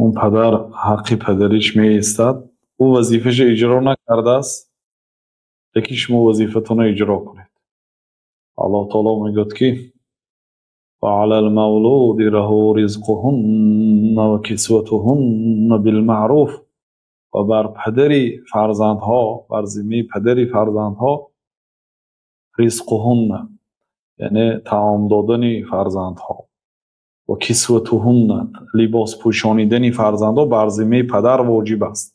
Он падар ҳаққи падариш меистад, ӯ вазифаашро иҷро накардааст, лекин шумо вазифатонро иҷро кунед. Аллоҳ таоло мегӯяд, ки وعلى المولود له رزقهن وكسوتهن بالمعروف. Ва бар падари фарзандҳо, бар зиммаи падари фарзандҳо رزقهن, яъне таом додани фарзандҳо, وكسوتهن, либос пӯшонидани фарзандҳо бар зиммаи падар воҷиб аст.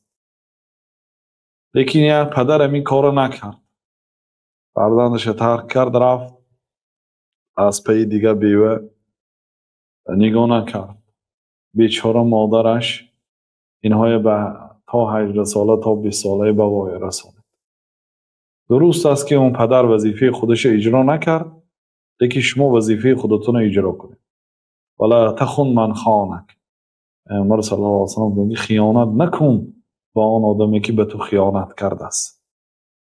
Лекин як падар ҳамин корро накард, фарзандаша тарк кард, рафт аз пайи дигар бева, нигоҳ накард. Бечора модараш инҳоя ба то 18 сола, то 20 солае ба воя расонид. Дуруст аст, ки он падар вазифаи худашро иҷро накард, лекин шумо вазифаи худатонро иҷро кунед. ولا تخن من خانك. Пайғамбар саллаллоҳу алайҳи васаллам мегӯяд: хиёнат накун ба он одаме, ки ба ту хиёнат кардааст.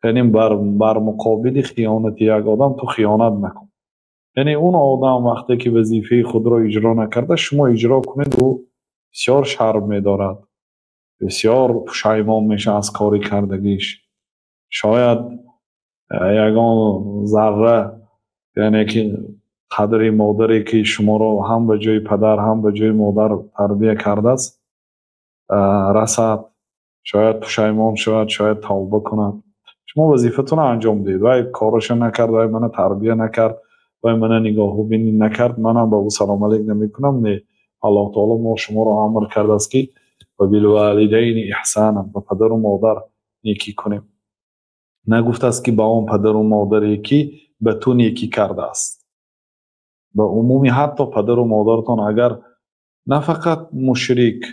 Яъне бар муқобили хиёнати як одам ту хиёнат накун. Яъне он одам вақте ки вазифаи худро иҷро накарда, шумо иҷро кунед. Ӯ бисёр шарм медорад, бисёр пушаймон мешавад аз кори кардагиш. Шояд ягон зарра, яъне ки қадри модаре, ки шуморо ҳам ба ҷои падар, ҳам ба ҷои модар тарбия кардааст, расад. Шояд пушаймон шавад, шояд тавба кунад. Шумо вазифатонро анҷом диҳед. Вай кораша накард, вай мана тарбия накард, вай мана нигоҳубинӣ накард, манам ба ӯ салом алейк намекунам. Не, Аллоҳ таоло мо шуморо амр кардааст, ки وبالوالدين إحسانا, ба падару модар некӣ кунем. Нагуфтааст, ки ба он падару модаре, ки ба ту некӣ кардааст. Ба умуми ҳатто падару модаратон агар на фақат мушрик,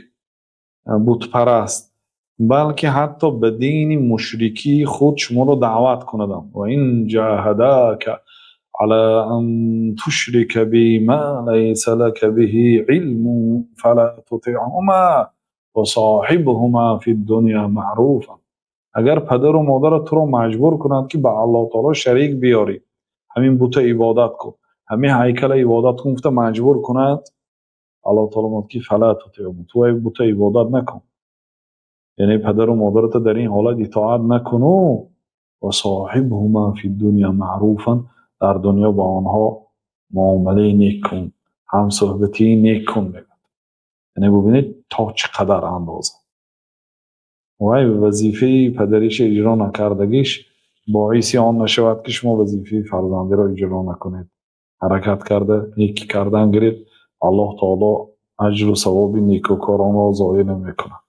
бутпараст, балки ҳатто ба дини мушрикии худ шуморо даъват кунадам. وإن جاهداك على أن تشرك بي ما ليس لك به علم فلا تطعهما وصاحبهما في الدنيا معروفا. Агар падару модарат туро маҷбур кунад, ки ба Аллоҳ таоло шарик биёрӣ, ҳамин бута ибодат кун, ҳамин ҳайкала ибодат кун гуфта маҷбур кунад, Аллоҳ таоло мегӯяд, ки فلا تطعهما, ту вай бута ибодат накун, яъне падару модарата дар ин ҳолат итоат накуну وصاحبهما في الدنيا معروفا, дар дунё ба онҳо муомилаи нек кун, ҳамсӯҳбатии нек кун, мегӯяд. Яъне бубинед, то чӣ қадар андоза вай вазифаи падариша иҷро накардагиш боиси он нашавад, ки шумо вазифаи фарзандиро иҷро накунед. Ҳаракат карда некӣ кардан гиред. Аллоҳ таоло аҷру савоби некӯкоронро зоеъ намекунад.